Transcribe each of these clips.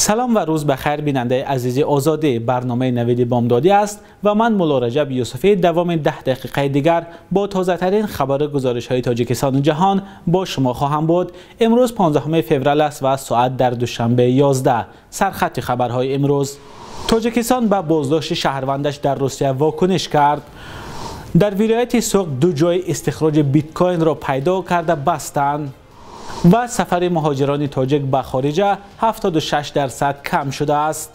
Салом ва рӯз ба хайр, бинандаи азизи Озодӣ. Барномаи Навиди Бомдодӣ аст ва ман Мулло Раҷаб Юсуфӣ давоми 10 дақиқаи дигар бо тозатарин хабар ва гузоришҳои Тоҷикистон ва ҷаҳон бо шумо хоҳам буд. Имрӯз 15 феврал аст ва соат дар Душанбе 11. Сархати хабарҳои имрӯз: Тоҷикистон ба боздошти шаҳрвандаш дар Русия вокуниш кард. Дар вилояти Суғд ду ҷои истихроҷи биткоинро пайдо карда бастанд. Ва сафари муҳоҷирони тоҷик ба хориҷа 76% кам шудааст.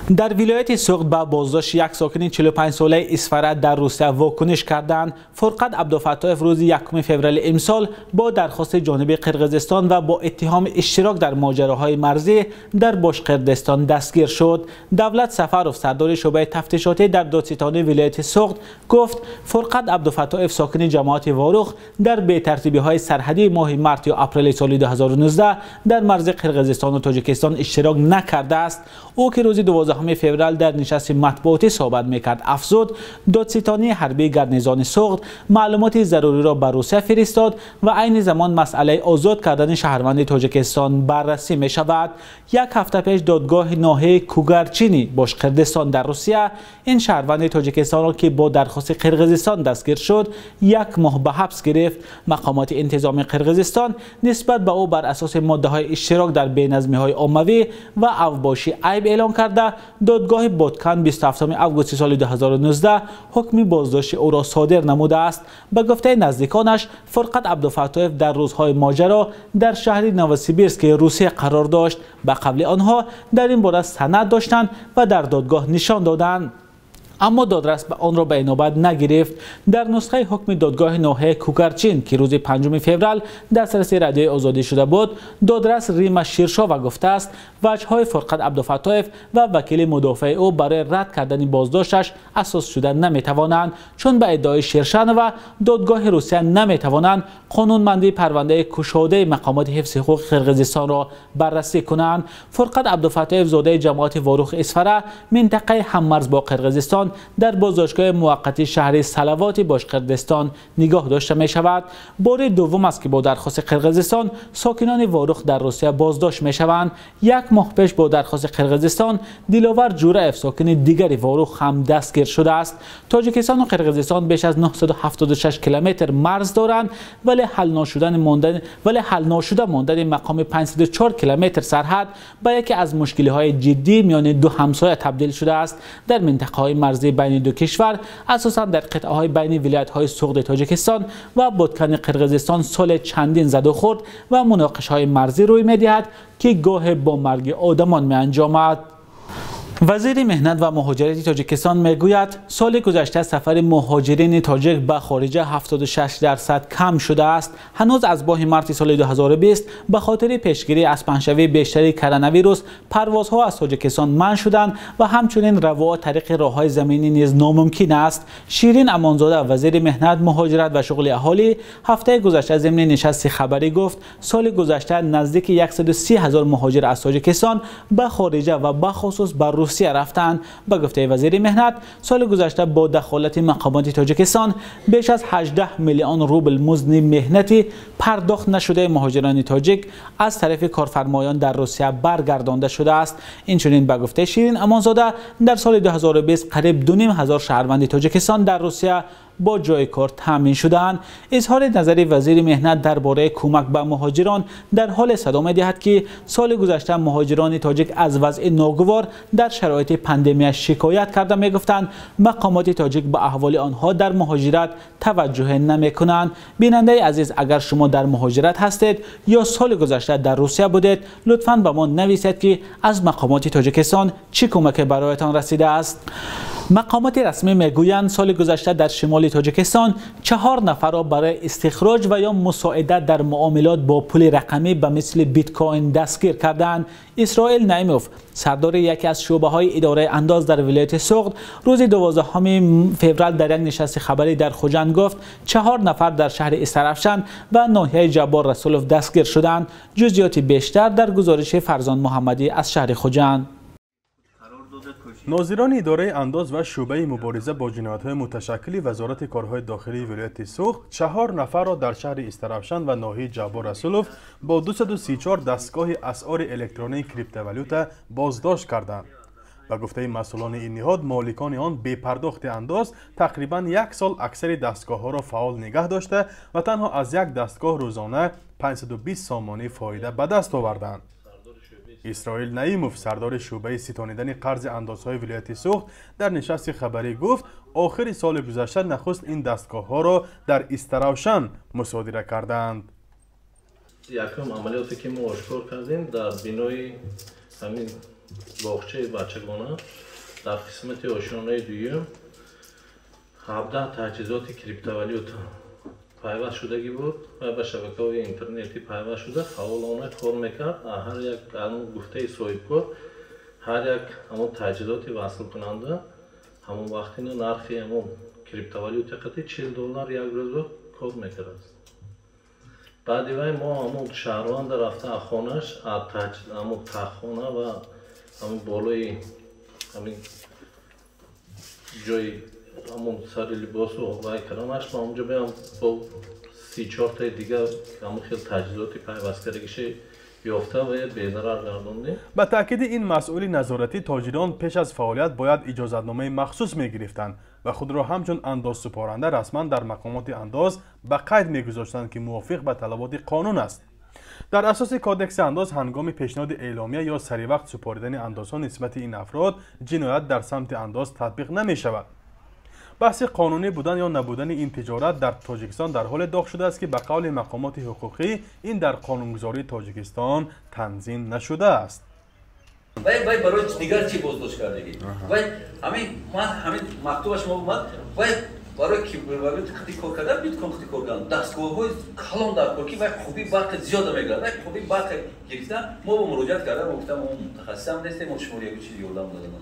Дар вилояти Суғд ба боздошти як сокини 45-солаи Исфара дар Русия вокуниш карданд. Фурқат Абдуфаттоев рӯзи 1 феврали имсол бо дархости ҷониби Қирғизистон ва бо иттиҳоми иштирок дар моҷароҳои марзӣ дар Бошқирдистон дастгир шуд. Давлат Сафаров, сардори шӯъбаи тафтишотӣ дар додситонии вилояти Суғд, гуфт Фурқат Абдуфаттоев сокини ҷамоати Ворух дар бетартибиҳои сарҳадии моҳи март ё апрели соли 2019 дар марзи Қирғизистону Тоҷикистон иштирок накардааст. Ӯ ки рӯзи 12 феврал дар нишасти матбуотӣ суҳбат мекард, афзуд додситонии ҳарбии гарнизони Суғд маълумоти заруриро ба Русия фиристод ва айни замон масъалаи озод кардани шаҳрванди Тоҷикистон баррасӣ мешавад. Як ҳафта пеш додгоҳи ноҳияи Кугарчини Бошқирдистон дар Русия ин шаҳрванди Тоҷикистонро, ки бо дархости Қирғизистон дастгир шуд, як моҳ ба ҳабс гирифт. Мақомоти интизоми Қирғизистон нисбат ба ӯ бар асоси моддаҳои иштирок дар беназмиҳои оммавӣ ва авбошӣ айб эълон карда, додгоҳи Боткан 27 августи соли 2019 ҳукми боздошти ӯро содир намудааст. Ба гуфтаи наздиконаш, Фурқат Абдуфаттоев дар рӯзҳои моҷаро дар шаҳри Новосибирски Русия қарор дошт. Ба қавли онҳо дар ин бора санад доштанд ва дар додгоҳ нишон доданд, аммо додрас онро ба инобат нагирифт. Дар нусхаи ҳукми додгоҳи ноҳияи Кугарчин, ки рӯзи 5 феврал дастраси Радиои Озодӣ шуда буд, додрас Рима Ширшова гуфтааст ваҷҳҳои Фурқат Абдуфаттоев ва вакили мудофиаи ӯ барои рад кардани боздошташ асос шуда наметавонанд, чун ба иддаои Ширшанова додгоҳи Русия наметавонанд қонунмандии парвандаи кушодаи мақомоти ҳифзи ҳуқуқи Қирғизистонро баррасӣ кунанд. Фурқат Абдуфаттоев зодаи ҷамоати Ворух Исфара, минтақаи ҳаммарз бо Қирғизистон, дар боздоштгоҳи муваққати шаҳри Салавоти Бошқирдистон нигоҳ дошта мешавад. Бори дуввум аст ки бо дархости Қирғизистон сокинони Ворух дар Русия боздошт мешаванд. Як моҳ пеш бо дархости Қирғизистон Диловар Ҷураев, сокини дигари Ворух, ҳам дастгир шудааст. Тоҷикистону Қирғизистон беш аз 976 километр марз доранд, вале ҳал нашуда мондани мақоми 504 километр сарҳад ба яке аз мушкилиҳои ҷиддӣ миёни ду ҳамсоя табдил шудааст. Дар минтақаҳои марзии байни ду кишвар, асосан дар қитъаҳои байни вилоятҳои Суғди Тоҷикистон ва Боткани Қирғизистон, соли чандин задухӯрд ва муноқишаҳои марзӣ рӯй медиҳад, ки гоҳе бо марги одамон меанҷомад. Вазири меҳнат ва муҳоҷирати Тоҷикистон мегӯяд соли гузашта сафари муҳоҷирини тоҷик ба хориҷа 76% кам шудааст. Ҳанӯз аз моҳи марти соли 2020 ба хотири пешгирӣ аз паҳншавии бештари коронавирус парвозҳо аз Тоҷикистон манъ шуданд ва ҳамчунин равоат тариқи роҳҳои заминӣ низ номумкин аст. Ширин Амонзода, вазири меҳнат, муҳоҷират ва шуғли аҳолӣ, ҳафтаи гузашта зимни нишасти хабарӣ гуфт соли гузашта наздики 130 ҳазор муҳоҷир аз Тоҷикистон ба хориҷа ва бахусус ба Русия рафтанд. Ба гуфтаи вазири меҳнат, соли гузашта бо дахолати мақомоти Тоҷикистон беш аз 18 миллион рубл музди меҳнати пардохт нашудаи муҳоҷирони тоҷик аз тарафи корфармоён дар Русия баргардонда шудааст. Инчунин ба гуфтаи Ширин Амонзода, дар соли 2020 қариб 2,5 ҳазор шаҳрванди Тоҷикистон дар Русия бо ҷои кор таъмин шудаанд. Изҳори назари вазири меҳнат дар бораи кӯмак ба муҳоҷирон дар ҳоле садо медиҳад, ки соли гузашта муҳоҷирони тоҷик аз вазъи ногувор дар шароити пандемия шикоят карда мегуфтанд мақомоти тоҷик ба аҳволи онҳо дар муҳоҷират таваҷҷӯҳ намекунанд. Бинандаи азиз, агар шумо дар муҳоҷират ҳастед ё соли гузашта дар Русия будед, лутфан ба мо нависед, ки аз мақомоти Тоҷикистон чӣ кӯмаке бароятон расидааст. Мақомоти расмӣ мегӯянд соли гузашта дар шимоли Тоҷикистон 4 нафарро барои истихроҷ ва ё мусоидат дар муомилот бо пули рақамӣ ба мисли биткоин дастгир карданд. Исроил Наимов, сардори яке аз шӯъбаҳои идораи андоз дар вилояти Суғд, рӯзи 12 феврал дар як нишасти хабарӣ дар Хуҷанд гуфт 4 нафар дар шаҳри Истарафшан ва ноҳияи Ҷаббор Расулов дастгир шуданд. Ҷузъиёти бештар дар гузориши Фарзон Муҳаммадӣ аз шаҳри Хуҷанд. Нозирони идораи андоз ва шӯъбаи мубориза бо ҷиноятҳои муташаккили Вазорати корҳои дохилии вилояти Суғд 4 нафарро дар шаҳри Истаравшан ва ноҳияи Ҷаббор Расулов бо 234 дастгоҳи асъори электронии криптовалюта боздошт карданд. Ба гуфтаи масъулони ин ниҳод, моликони он бепардохти андоз тақрибан як сол аксари дастгоҳҳоро фаъол нигаҳ дошта ва танҳо аз як дастгоҳ рӯзона 520 сомонӣ фоида ба даст оварданд. Исроил Наимов, сардори шӯъбаи ситонидани қарзи андозҳои вилояти Суғд, дар нишасти хабарӣ гуфт, охири соли гузашта нахуст ин дастгоҳҳоро дар Истаравшан мусодира кардаанд. Якум амалиёте ки мо ошкор кардем дар бинои ҳамин боғчаи бачагона дар қисмати ошёнаи дуюм 17 таҷҳизоти криптовалюта пайваст шудагӣ буд ва ба шабакаҳои интернетӣ пайваст шуда фаъолона кор мекард. Ҳар як гуфтаи соҳибкор, ҳар як ҳамон таҷҳизоти васлкунанда ҳамон вақтина нархи ҳамон криптовалюта қати $40 як рӯзо кор мекард. Баъди вай мо ҳамон шаҳрванда рафта хонаш, ҳамон таххона ва ҳамон болои ҳамин ҷои ҳамон сари либосу вай кардамаш, ма онҷо биям бо 34-таи дигар ҳамон хел таҷҳизоти пайвасткардагише ёфта ва безарар гардондем. Ба таъкиди ин масъули назоратӣ, тоҷирон пеш аз фаъолият бояд иҷозатномаи махсус мегирифтанд ва худро ҳамчун андозсупоранда расман дар мақомоти андоз ба қайд мегузоштанд, ки мувофиқ ба талаботи қонун аст. Дар асоси кодекси андоз, ҳангоми пешниҳоди эъломия ё саривақт супоридани андозҳо нисбати ин афрод ҷиноят дар самти андоз татбиқ намешавад. Баҳси қонунӣ будан ё набудани ин тиҷорат дар Тоҷикистон дар ҳоле доғ шудааст, ки ба қавли мақомоти ҳуқуқӣ ин дар қонунгузории Тоҷикистон танзим нашудааст. Вай барои дигар чӣ боздошт кардагӣ? Вай ҳамин ман ҳамин мактубаш мо омад, вай барои криптовалюта қати кор кардан, биткоин қати кор кардан, дастгоҳҳои калон дар кор, ки вай хуби барқи зиёда мегирад. Вай хуби барқ гирифтан, мо бо муроҷиат кардам, мо гуфтам мо мутахассисам нестем, мо шуморо як чиз ёрдам додам.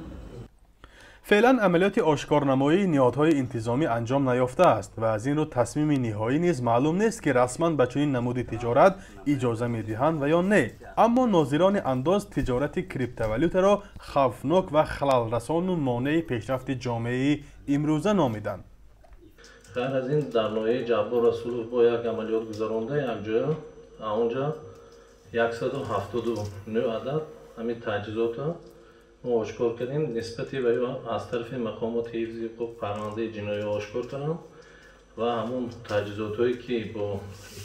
Феълан амалиёти ошкорнамоии ниҳодҳои интизомӣ анҷом наёфтааст ва аз ин рӯ тасмими ниҳоӣ низ маълум нест, ки расман ба чунин намуди тиҷорат иҷоза медиҳанд ва ё не. Аммо нозирони андоз тиҷорати криптовалютаро хавфнок ва халалрасону монеи пешрафти ҷомеаи имрӯза номиданд. Ғайр аз ин, дар ноҳияи Ҷаббор Расулов бо як амалиёт гузаронда якҷоя онҷа 179 адад ҳамин таҷҳизота мо ошкор кардем. Нисбати ва аз тарафи мақомоти ҳифзи ҳуқуқ парвандаи ҷиноӣ ошкор кардам ва ҳамон таҷҳизотҳое ки бо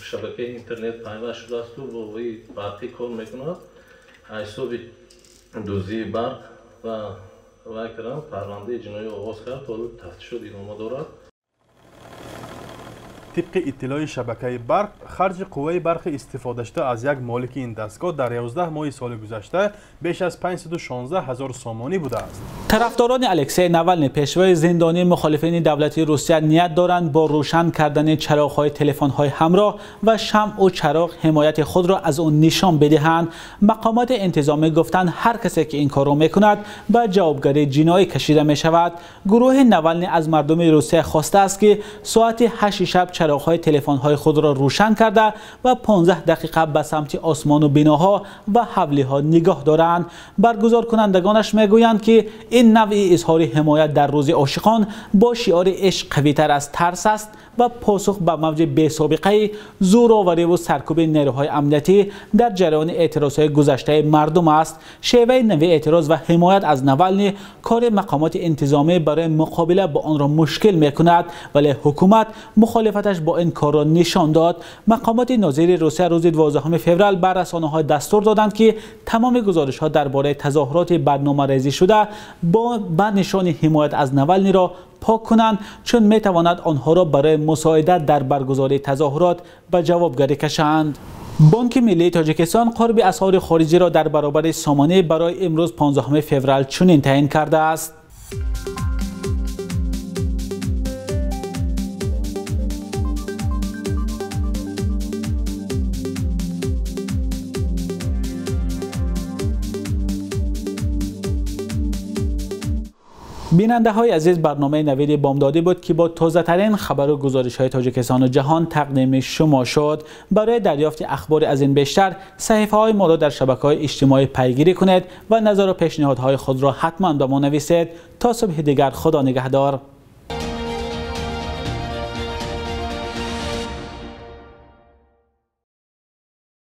шабакаи интернет пайваст шудаасту бо ваи барқӣ кор мекунад, аз ҳисоби дуздии барқ ва вай кардам, парвандаи ҷиноӣ оғоз кард, ҳоло тафтишот идома дорад. Тибқи иттилои шабакаи барқ, харҷи қувваи барқи истифодашуда аз як молики ин дастгоҳ дар 11 моҳи соли гузашта беш аз 516 ҳазор сомонӣ будааст. Тарафдорони Алексей Навални, пешвои зиндонии мухолифини давлати Русия, ният доранд бо рӯшан кардани чароғҳои телефонҳои ҳамроҳ ва шамъу чароғ ҳимояти худро аз он нишон бидиҳанд. Мақомоти интизомӣ гуфтанд, ҳар касе ки ин корро мекунад ба ҷавобгарии ҷиноӣ кашида мешавад. Гурӯҳи Навални аз мардуми Русия хостааст, ки соати 8 шаб чароғҳои телефонҳои худро рӯшан карда ва 15 дақиқа ба самти осмону биноҳо ва ҳавлиҳо нигоҳ доранд. Баргузоркунандагонаш мегӯянд, ки ин навъи изҳори ҳимоят дар рӯзи ошиқон бо шиори ишқ қавитар аз тарс аст ва посух ба мавҷи бесобиқаи зӯровариву саркӯби нерӯҳои амниятӣ дар ҷараёни эътирозҳои гузаштаи мардум аст. Шеваи нави эътироз ва ҳимоят аз Навални кори мақомоти интизомӣ барои муқобила бо онро мушкил мекунад, вале ҳукумат мухолифаташ бо ин корро нишон дод. Мақомоти нозири Русия рӯзи 12 феврал ба расонаҳо дастур доданд, ки тамоми гузоришҳо дар бораи тазоҳуроти барномарезӣ шуда ба нишони ҳимоят аз Навалниро пок кунанд, чун метавонад онҳоро барои мусоидат дар баргузории тазоҳурот ба ҷавобгарӣ кашанд. Бонки миллии Тоҷикистон қурби асъори хориҷиро дар баробари сомонӣ барои имрӯз 15 феврал чунин таъин кардааст. Бинандаҳои азиз, барномаи Навиди Бомдодӣ буд, ки бо тозатарин хабару гузоришҳои Тоҷикистону ҷаҳон тақдими шумо шуд. Барои дарёфти ахбори аз ин бештар саҳифаҳои моро дар шабакаҳои иҷтимоӣ пайгирӣ кунед ва назару пешниҳодҳои худро ҳатман ба мо нависед. То субҳи дигар, Худо нигаҳдор.